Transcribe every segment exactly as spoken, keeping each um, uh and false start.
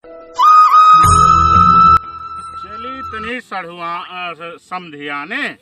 चली तनी सढ़ुआ, अ, स-, समधियाने।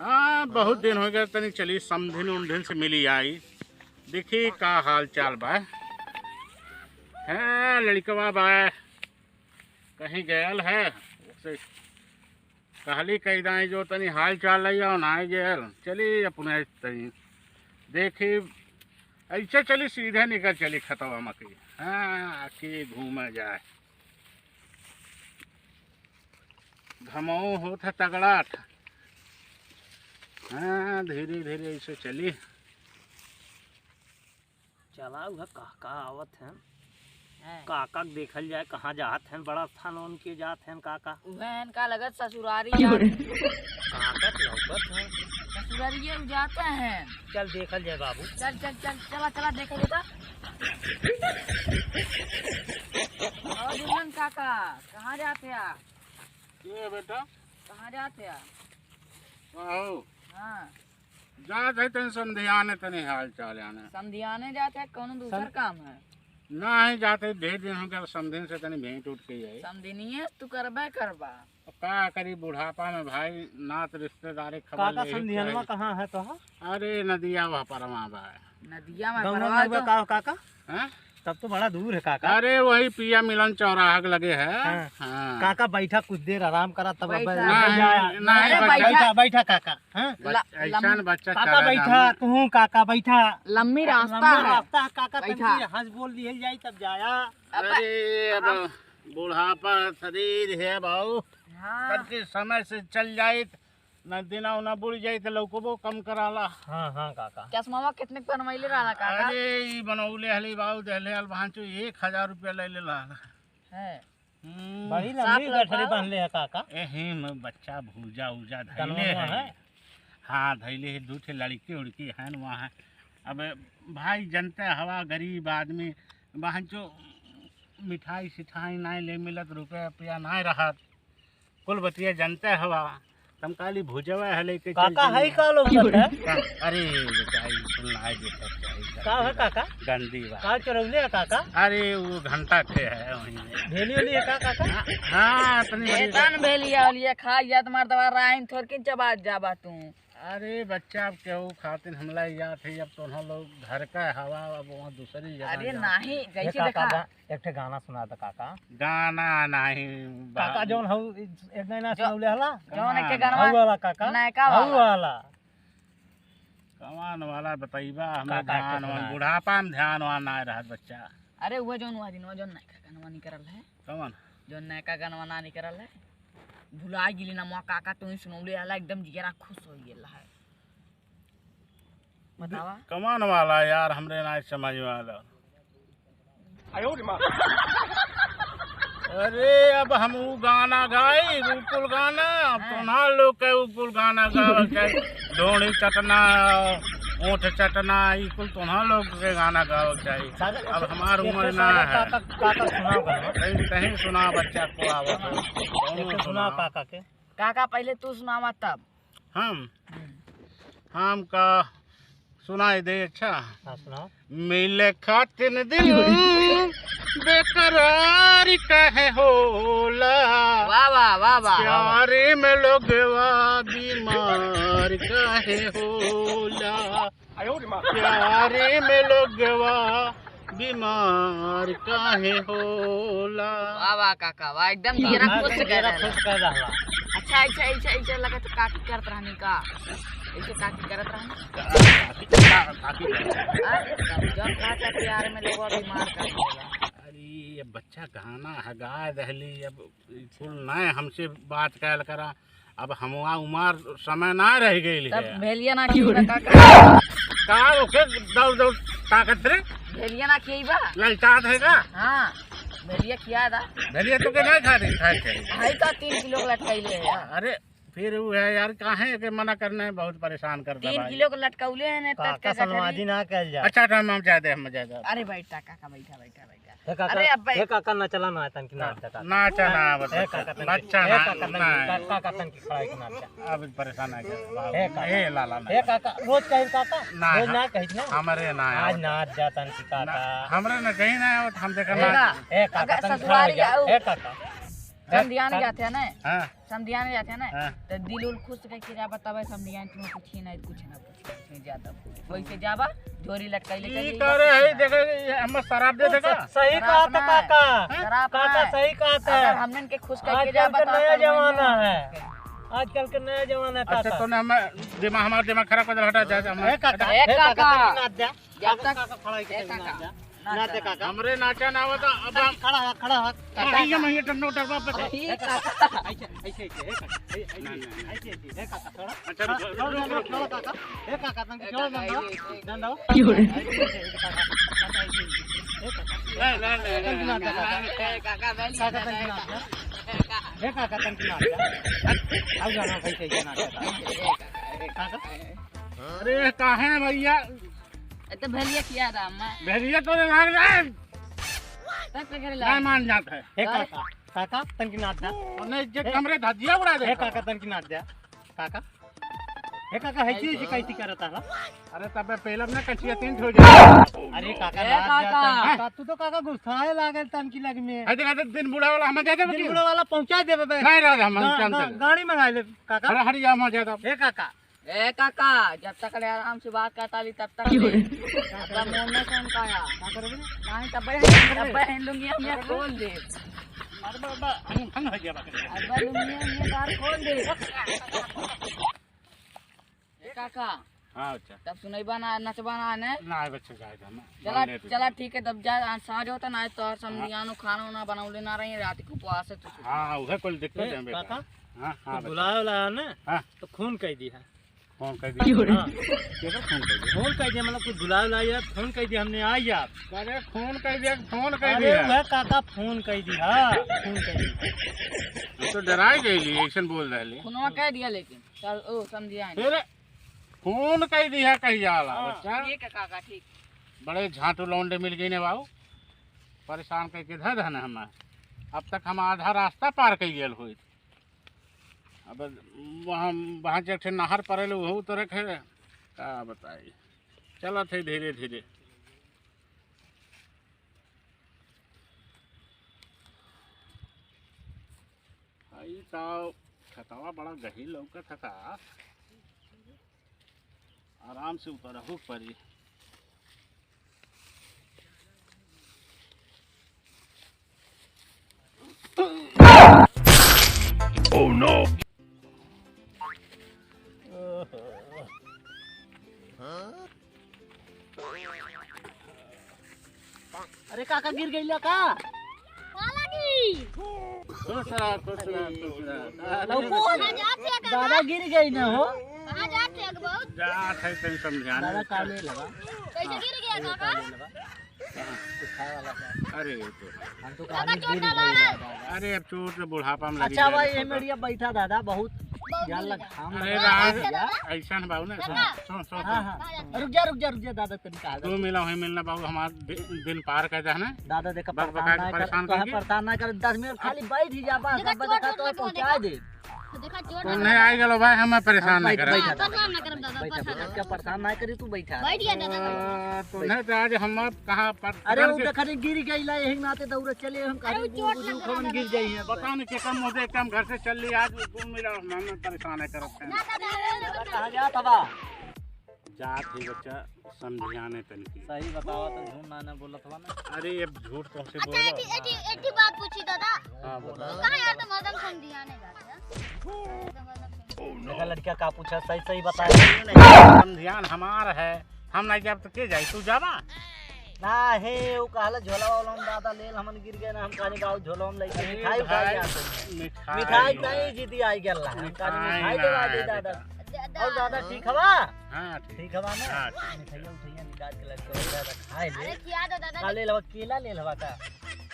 हाँ, बहुत दिन होइ गए, तनी चली समधिन उमधिन से मिली आई, देखी का हाल चाल बा। हाँ, लड़िकवा बा, कहीं गयल है, उसे कहली कही दाई जो तनी हाल चाल लई आओ, नाहीं गयल। चली अपने तनी देखी, ऐसे चली सीधे निकल चली खतवा मकी। हाँ, के घूमे जाए। घमऊ होत है तगड़ा। हाँ, धीरे धीरे ऐसे चली। चला, उहे काका आवत हैं। हैं। काका के देखल जाए, कहाँ जात हैं, बड़ा स्थान उनके जात हैं काका। उहे हैं का लगत ससुरारी जात। काका के लौकत हैं। ससुरारी ये जाते हैं। चल देखल जाए बाबू। चल, चल, चल, चला, चला, देखल जाए। और दुल्हन काका, कहाँ जाते हैं? के बेटा? कहाँ जाते हैं? कहाँ हो? हाँ। जात है तनी समधियाने, तनी हाल चाल आने। समधियाने जात है, कौनो दूसर सम-, काम है? नाहीं, जात है, ढेर दिन हो गया, समधिन से तनी भेंट उठ के आई। समधिनिये तू करबे करबा। अब का करी, बुढ़ापा में भाई, नात रिश्तेदारे खबर काका, लेही समधियनवा कहाँ है तो? अरे, नदिया वह परमा बा। नदिया में गौवा परमा नौवा तो का हो काका? हैं? तब तो बड़ा दूर है काका। अरे, वही पिया मिलन चौराहा के लगे है। हाँ। हाँ। काका, बैठा, कुछ देर आराम करा, तब बैठा। अब नहीं, जाया। नहीं, अरे, बैठा। बैठा, बैठा काका। हाँ? बच-, ला-, ऐसा लम-, न बच्चा काका, चला बैठा, जाना। तू काका, बैठा। लम्बी रास्ता लम्बा है। रास्ता है काका, बैठा। तनकी हंस बोल लिहल जाई, तब जाया। अब अरे, अब हम बुढ़ापा शरीर है बाऊ, हाँ। तनकी समय से चल जाई, न दिना उना बुड़ जाई त लौकबो कम कराला। हाँ, हाँ, काका। चश्मावा कितने के बनवैले रहला, काका? अरे, ई बनौले हली बाऊ, देहले हल भांचो एक हजार रुपया ले ले रहला। है। हम्म। बड़ी साफ लंबी लौका गठरी हो। बांधले है, काका। एही में बच्चा भूजा उजा धैले गनवा है। है। हाँ, धैले है, दू ठे लड़की उड़की है न वहाँ। अब भाई, जनते हवा, गरीब आदमी, भांचो मिठाई सिठाई नाहीं ले मिलत, रुपया रुपया नाहीं रहत। कुल बतिया जनते हवा, तम काली भुजवा है लेके चल काका, चली। है का लोग करते हैं? का-, अरे बेटा, ई कुल ना देखत चाही, का है गंदी बा, काका? गंदी बा। का चोरौले है काका? अरे वो घंटा के है वहीं में। भेली ओली है का काका? हाँ, हाँ, अपनी बड़ी एतन भेलिया ओलिया खा गया तुम्हार दवा राइन थोड़किन चबात जाबा तू। अरे बच्चा, अब केहू खातिर हमला याद है, अब तोहन लोग घर का हवा, अब वहाँ दूसरी जगह अरे जात नहीं, है। कैसे ए काका, देखा? गा-, एक ठे गाना सुना द काका। गाना नहीं बा-, काका जौन हऊ एक गाना जो-, सुनौले हला? जौन एक हाँ। गाना हऊ वाला काका? नयका हऊ वाला। वाला। कमान वाला बतैबा, हमें काका के ध्यान वान, सुना। बुढ़ापा में ध्यान वान ना रहत बच्चा। अरे वो जौन हुआ दिन, वो जौन नयका गाना निकरल है। कमान? जौन नयका गाना ना निकरल है। भुला गेली ना मोआ काका, तू ही सुनौले हला, एकदम जियरा खुश हो गेल है। बतावा। कमान वाला यार, हमरे ना समझ में आला। आयो रे माँ। अरे अब हम ऊ गाना गाई, ऊ कुल गाना, अब हाँ। तोहना लोग के ऊ कुल गाना गावल चाही। ढोड़ी चटना, ओठ चटना, ई कुल तोहना लोग के गाना गावल चाही। सागर, अब हमार एक उम्र ठे ना सागर है। काका, काका सुनाओ गाना। कहीं, कहीं सुना बच्चा को आवत हो। कौनो एक ठे सुनाओ सुनाओ। काका के। काका, पहिले तू सुनावा तब। हम? हम्म। हम का सुनाई दे, अच्छा? हाँ, सुनाओ। मिले खातिर दिल बेकरार काहे होला? वाह, वाह, वाह, वाह। प्यारे में लोगवा बीमार काहे होला? आयो रे माँ। प्यारे में लोगवा बीमार काहे होला? वाह, वाह, काका, वाह, एकदम जियरा हाँ, खुश कर जियरा देला। खुश कर देला। अच्छा, ऐसे, ऐसे, ऐसे लगे तो काकी करत रहनी का? ऐसे काकी करत रहनी? काकी, का-, काकी करत रहनी। अरे, तब जब कहा था प्यार में लोगवा बीमार काहे होला? अरे, ये बच्चा गाना है, गा दहली, अब कुल नए हमसे बात कयल करा। अब हमुआ उमर समय ना रह गइल तब है। भेलिया ना खियबा का, का? का ओके दौड़ दौड़ ताकत रे? भेलिया ना खियबा? ललचात है का? हाँ, भेलिया खिया दा। भेलिया तो के नहीं खा दे, खाए के। है का तीन किलो के लटकैले है। अरे, फिर वो है यार, काहे के मना करने, बहुत परेशान करता तीन भाई। किलो के लटकौले हैं ना, काका, टटका संवादी गठरी। ना कइल जा। अच्छा, तो हम, हम जाए दे, हम जाए दे। अरे बैठा काका, बैठा, बैठा, बैठा। हे काका, अरे अब हे काका, ना चला ना, तनकी ना, ना, काका। ना चला, हे बच्चा। काका, तनकी, बच्चा हे ना, काका, तनकी, ना। का-, काका, तनकी खड़ा होके ना जा। अब परेशान है क्या? हे काका। ए लाला ना। हे काका, रोज कही काका, ना, रोज ना कही ना। हमरे ना आज आवत। ना जा तनकी काका। ना, हमरे ना कहीं ना आवत, हम देखा हे ना। का-, हे काका, अगर तनकी खड़ा हो ससुरारी जा। आऊ। हे काका। समधियान हे का-, जाते हैं ना। हाँ। समधियान जाते हैं ना, हाँ। तो दिल उल खुश करके जा बतावे, समधियान तुम्हें कुछ ही नहीं, कुछ ना कुछ, कुछ नहीं ज्यादा। वैसे जाबा, झोरी लटकाई लेके ई जाइबा, करे कुछ है, ना। देखे, ये हमें शराब दे तू देगा? स-, सही शराब कहा था ना है। काका। हैं? शराब काका ना है। सही कहा था। अगर हमने इनके खुश करके आजकल जाबा, के तो नया आजकल जमाना नया है। आजकल के नया जमाना है अच्छा, काका। तूने हमें दिमाग, हमारा दिमाग खराब कर दिया, हटा, जा, जा, हम ए काका, ए ए काका, काका। तनी नाच जा। जब काका, तक काका खड़ा होके ए तनी काका। नाच जा। ना दे काका। हमरे नाचा ना आवता, अब हम खड़ा हो, खड़ा हो। काका, ये मैं ये टन्नो डरवा पे। अरे, ए काका। ऐसे, ऐसे, ऐसे, ए काका। ए, ऐसे, नहीं, नहीं, नहीं। ऐसे, ऐसे, ए काका, थोड़ा। अच्छा, थोड़ा, रुक, थोड़ा, रुक, थोड़ा, रुक। थोड़ा, काका। ए काका, तंग ए थोड़ा काका, दंडो। ए, दंडो। ए काका, काका, ऐसे, ऐसे। ए काका। नहीं, नहीं, नहीं, नहीं, नहीं, नहीं। ए काका, बैठ काका, जा, तंग ए ना काका। ए काका, तंग ना। आओ जाना, भाई, सही ना। काका। अरे, काहे भैया? ए, तो भेलिया किया था, अम्मा। भेलिया तो लगा रहा है। तब के घरे नहीं ला। मान जाता है। हे काका, काका, तनकी नाच जा। और नहीं, जे हे, कमरे धजिया उड़ा दे। हे काका, तनकी नाच जा। काका, हे काका, है ऐसी, ऐसी कैसी करता है? अरे, तबे पहले अपना कचिया तीन ठो जाए। अरे काका, ए नाच जा काका। तनकी। का-, तू तो काका गुस्साए लागल तनकी लग में। है, देखा तो दिन बूढ़ा वाला हम जाते दिन बूढ़ा वाला पहुंचा देबे बे। नहीं रहा, हम गा-, चलते गा-, हैं। गाड़ी मंगा ले काका। अरे, हट जा, हम जाते हैं। हे काका, ए काका, जब तक ले आराम से बात करता ली, तब तक ले। अब्बा मोड़ने से उनका आया। का करबे? नहीं, तब भाई, तब भाई लुंगिया में खोल दे। अरे बाबा, हम, हम हो गया बात। अब्बा लुंगिया में बाहर खोल दे। ए काका। हाँ, अच्छा। तब सुनैबा ना, नचबा ना, ने? ना, बच्चा, जाए दे, हम चला, मान ले तू। चला, ठीक है, तब जा, आज साँझ होता ना, तो और हाँ। समधियानो खाना उना बनौले ना रही, रात के उपवास है, तू सुन। हाँ, उहे कुल दिक्कत ए, है, बेटा। काका, हाँ, हाँ, तू बेटा। बुलाए वाला है ना? हाँ। तो फोन कइ दिहा। फोन कइ दिहा? हाँ। केकर फोन कइ दिहा? फोन कइ दिहा, मतलब, कुछ बुलाए वाला यार, फोन कइ दिहा, हमने आई यार। अरे, फोन कइ दिहा, फोन कइ अरे, दिहा। वह काका फोन कइ दिहा, फोन कइ दिहा। हम तो डराइ गइली, ऐसन बोल रहले। फोनवा कइ दिहा, लेकिन चल, ओ, समधियान। अरे, फोन कइ दिहा, कहि जाला, हाँ। बच्चा। ठीक है काका, ठीक। बड़े झांटू लौंडे मिल गइन बाबू, परेशान कइके धर देहन हमें। अब तक हम आधा रास्ता पार कइ गयल होइत। अब वहाँ, वहाँ जे एक ठे नहर पड़ेल, वहू तो रखे, का बताई। चलत है धीरे धीरे। आई तो खेतवा बड़ा गहीर लौकत है का? आराम से उतरहु परी। Oh no! अरे काका गिर गइला का? काला की? खुश रहा, खुश रहा, खुश रहा। लौको है। कहाँ जात है काका? दादा गिर गई ना हो। कहाँ जात है बहुत? जात है, तनी समझाने दादा का। काले लगा। कैसे गिर गया काका? कुछ खाए वाला है। अरे, ये तो हम तो काका कहानी चोट गिर ना गई लगा। दादा। अरे, अब चोट तो बुढ़ापा में लगी अच्छा जाए भाई, तो ये मेरिया बैठा दादा, बहुत बहुत यार गिर लग गया। हम अरे लगा राज, दिया। ऐसा न बाबू ना, सुन, हाँ। सुन, सुन, हाँ, सुन। हाँ। रुक जा, रुक जा, रुक जा, दादा, तनी कहा तू मिला, वहीं मिलना बाबू, हमार दि-, दिन पार कर देना। दादा, देखा, बस परेशान बकायदा ना कर, परेशान तोहे करके। परेशान ना कर, दस मिनट खाली बैठ ही जा, बस, देखा, अब देखा, चोट तो मत पहुँचा लगा। दे। देखा, चोट तू मत नहीं लगा। आई गलो भाई, हमें परेशान ना बैठ, करे। बैठ, हाँ, परेशान ना करब दादा, बैठ, परेशान बैठ, ना करब। क्या परेशान ना करी, तू बैठा। बैठ गया दादा। आ, तो नहीं तो आज हम अब कहाँ पर अरे, वो देखा नहीं, गिर गई ला, यही नाते दौड़े चले, हम अरे, कहीं वो चोट बूढ़ लग बूढ़ रहा खवन है गिर दादा। जाई है। पता नहीं के कम मुझे कम घर से चल ली, आज घूम मिला, हम परेशान है करत हैं। ना दादा, अरे, ना दादा। कहाँ जात हवा? जात ही बच्चा समधियाने तनकी। सही बतावा तो झूठ ना, ना बोलत हवा ना। अरे, ये झूठ कौन से अच्छा, बोल एक, रहा? एक, एक ही बात पूछी दादा। हाँ, बता। कहाँ यार तुम हरदम समधियाने जाते हैं? देखा लड़किया का पूछा, सही, सही बताए। समधियान हमार है, हम नहीं जाब तो के जाई, तू जाबा? ना हे, वो कहले झोला वाला हम दादा लेल, हमन गिर गए ना, हम कहनी बाबू झोला हम लेके अरे मिठाई उठाई भाई, आते हैं। मिठाई मिठाई ना। नहीं जीती आई गल है, हम कहनी मिठाई मिठाई ना देवा दे है दादा। बेटा। और दादा ठीक हवा? हाँ, ठीक। ठीक हवा ना? हाँ, ठीक। मिठाइया उठाइया निकाल के लड़के और दादा खाए ले। अरे खिया दो दादा। का ले लवा, केला ले लवा का?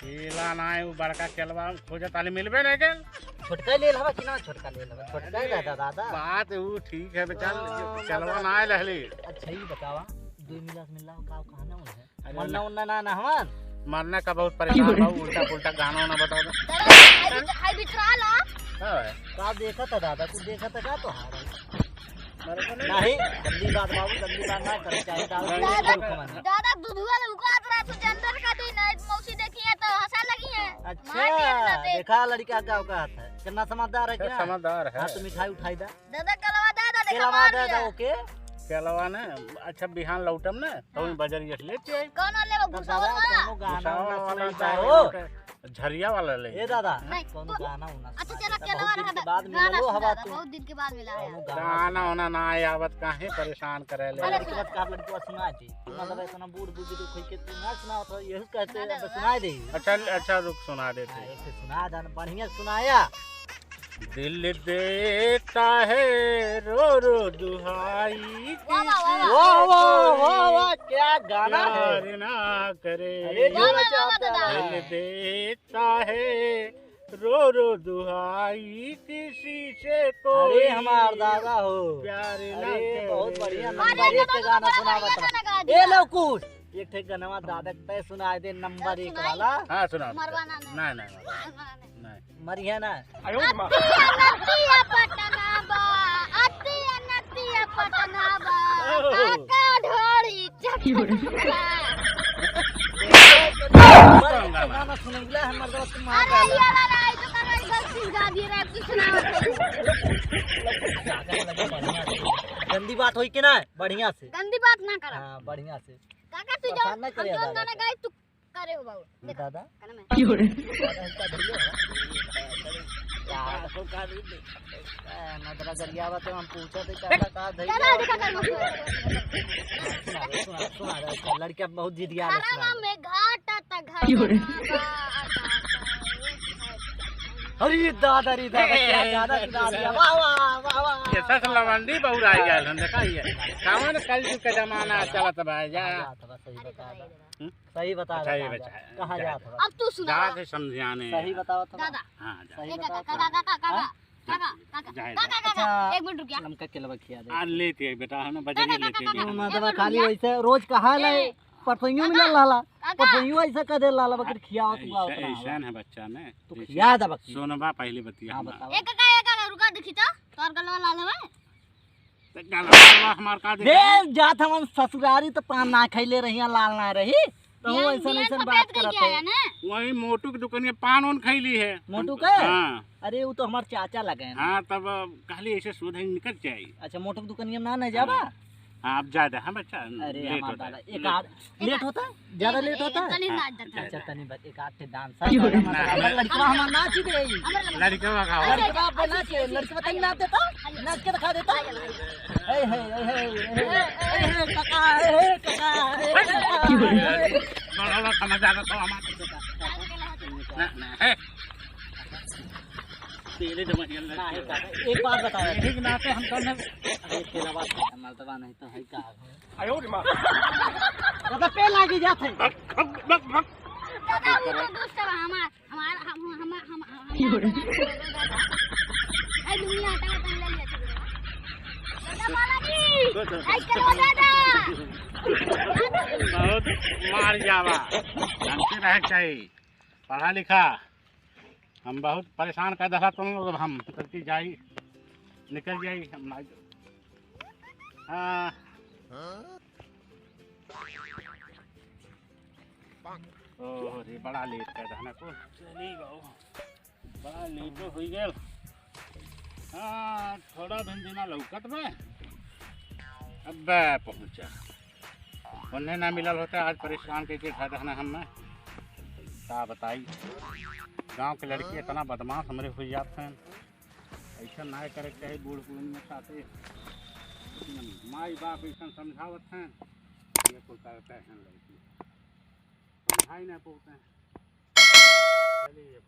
केला ना है, वो बड़का केलवा हम खोजत आली मिलबे नहीं गल। छोटका ले लेबा कि ना, छोटका ले लेबा, छोटका ही रहता दादा। बात वो ठीक है, बेचार हाँ, चलवा ना आए रहली। अच्छा, ई बतावा, दुई मिला से मिला का कहा ना उन्हें? अरे मरना ना। उन्ना ना, ना हवन। मरना का बहुत परेशान बा, उल्टा पुल्टा गाना वाना बता दो। दादा, हाई बिच-, हाई बिचरा ला। हाँ। का देखत है दादा, कुछ देखत है का तोहार? नहीं, गंदी बात बाबू, गंदी बात ना करे, चाहे दारू पी ले, दादा, दारू खवाना। दादा, दुधुआ लौकात रहा तो जनता का दिन है, मौसी देखी है तो हंसा लगी है। अच्छा, मार दिया ना ते। देखा लड़का का औकात है, कितना समझदार है अच्छा, क्या? समझदार है। हाँ, तो मिठाई उठाई दा। दादा, कलवा दादा, देखा केलवा मार दादा, दिया। ओके। केलवा ना, अच्छा, बिहान लौटम ना, तो हाँ। बजरिया से लेते आई। कौन लेबो, तब भुसावल दादा, वाला? कौनो गाना भुसावल वाला वाला सुनाई सुनाई दो। दो। झरिया वाला ले। ए दादा, नहीं, कौनो तो गाना उना अच्छा, सुना चला, दे। केलवा बहुत दिन रहा के बाद दादा, मिललो हवा दादा, तू। बहुत दिन के बाद मिला है। कौनो गाना गाना सुना वाना दे। ना आए आवत, काहे परेशान करे ले? अरे, लड़की बात का लड़की सुना दे। तू मतलब इतना बूढ़ बुजुर्ग होई के तू ना सुनावत हो, यही कहते ना अब दादा। सुना दे। अच्छा, अच्छा, रुक, सुना देते। हाँ, एक ठे सुना दे ना, बढ़िया सुनाया। दिल देता है रो रो दुहाई वाह, वाह, वाह, वाह। किसी वाह, वाह, वाह, वाह, क्या गाना है। प्यार ना करे। अरे, वाह, वाह, वाह, वाह, दादा। दिल देता है रो रो दुहाई किसी से कोई अरे, हमार दादा हो। प्यार ना अरे, करे। बहुत बढ़िया, अरे, नंबर एक दादा, पे गाना दादा, सुनावत बढ़िया रहा। गाना गा ए, दिया। लवकुश, एक ठे गनवा दादा के तय सुनाए दे, नंबर एक सुनाई। वाला। हाँ, सुना। मरवाना नहीं। नहीं, नहीं, नहीं। मरवाना नहीं। नहीं। मरिहे ना। अतिया नतिया पटना बा, अतिया नतिया पटना बा, ओह। काका ढोरी चटना बा। गाना सुनैला हमर दोस्त मार अरे डाला। यार, अरे, आई तो कर रही गलती गा दिए रे, कुछ ना होता। गंदी बात होई कि ना? बढ़िया से। गंदी बात ना करा। हाँ, बढ़िया से। काका, तू परेशान जौन, ना हम करे जौन दादा गाना के। गाई, तू करे हो बाबू। देखा, दादा? काना में। क्यों रे? दादा, इसका धैर्य है। यार, ए, ना तेरा गरियावा तो हम पूछा थे, कहता का धैर्य दादा, है? देखा, काना में। सुना दे, सुना, सुना दे, अच्छा, लड़कियां बहुत जिदिया है, सुना दे। में घाटा ता घाटा क्यों रे? ना बा, आ, आ, आ, आ, अरे दादा रे दादा, क्या गाना सुना दिया। वाह, वाह, वाह, वाह। ये सस लवंडी बहुराई गया है, देखा ये। कौन कलयुग का जमाना चलत बा, जा। हाँ, तो बस सही बता दे। हम्म? सही बता अच्छा, दे, ये कहाँ बचा जा-, है। कहाँ जा-, जात बा? अब तू सुना। जात है समझियाने। सही बताओ तो। दादा। हाँ, जा। सही ये बताओ काका, तो। काका, काका, हाँ? काका, काका, जाए, काका, जाए। काका, अच्छा, एक मिनट रुकिया। लमका केलवा खिया दे। आ, लेते हैं बेटा, हमने बजरिया काका, लेते काका, हैं। काका, मतलब ये खाली बता। वैसे रोज कहा ले, ए, परसोइयों काका, मिलल रहला। काका। परसोइयों ऐसा कह दे लाला बकर खियाओ तू ऐसा, आओ ऐसा ना। है बच्चा ने। तू जैसे खिया दे बकी। सोनबा पहले बतिया हाँ, हमारा। बताओ। ए काका, ए काका, रुका देखी तो, तोर गलवा लाल हवे। तो गलवा हमार का दे? बे, जात हमन ससुरारी तो पान ना खैले रही, लाल ना रही। तो वो यार, ऐसा बियर ऐसा पर बात बैठ करत करके है। आया ना। वही मोटू की दुकान में पान ओन खैली है। मोटू के? हाँ। अरे, वो तो हमार चाचा लगे हैं। हाँ, तब कहली ऐसे सुबह निकल जाई। अच्छा, मोटू की दुकानिया में ना, ना जाबा? हाँ। हाँ, अब ज्यादा, हाँ बच्चा, अरे, लेट हमार होता है, दादा, एक लेट। आध, लेट होता है? ज्यादा लेट होता है? तनी नाच देता है। अच्छा, तनी बस एक आध ठे डांस। ना, ना। लड़कवा हमार नाच ही दे। लड़कवा का लड़कवा पे नाच, लड़कवा तनी नाच देता, नाच के दिखा देता। हे, हे, हे, हे, हे, हे, काका, हे, हे, काका, हे, काका। बड़ा, बड़ा समझदार तो हमार। ना, ना, हे। तेरे तो बढ़िया ना, लगता है। एक बात बताओ, ठीक ना पे हम कौन है? अरे, तेरा बात है, मर्दवा नहीं तो है का? आयो रे माँ। दादा, पे लागी जात है। भक, भक, भक, भक। दादा, वो तो दोस्त है हमार, हमार, हम, हम, हम, हम, हम, ए, दुनिया हटा, हटा, ले लिया, चलो। दादा, बालाजी, आई करो, दादा। बहुत मार जावा, ढंग से रहे के चाहिए, पढ़ा लिखा। हम बहुत परेशान कर दहला तुम लोग, अब हम गलती जाई, निकल जाई, हम ना, हाँ। ओह रे, बड़ा लेट कर दहना को। चली बाबू, बड़ा लेट हो गया। हाँ, थोड़ा दिन दिना लौकत बा। अब्बे पहुँचा। उन्हें ना मिलल होता, आज परेशान करके खा दहना हम ना। का बताई, गाँव के लड़की इतना बदमाश हमरे हो जात हैं, ऐसा ना करे के चाही बूढ़ पुरान में साथे। लेकिन माई बाप ऐसा समझावत हैं, ये कुल करते हैं लड़की, समझाई ना पौते हैं। चलिए।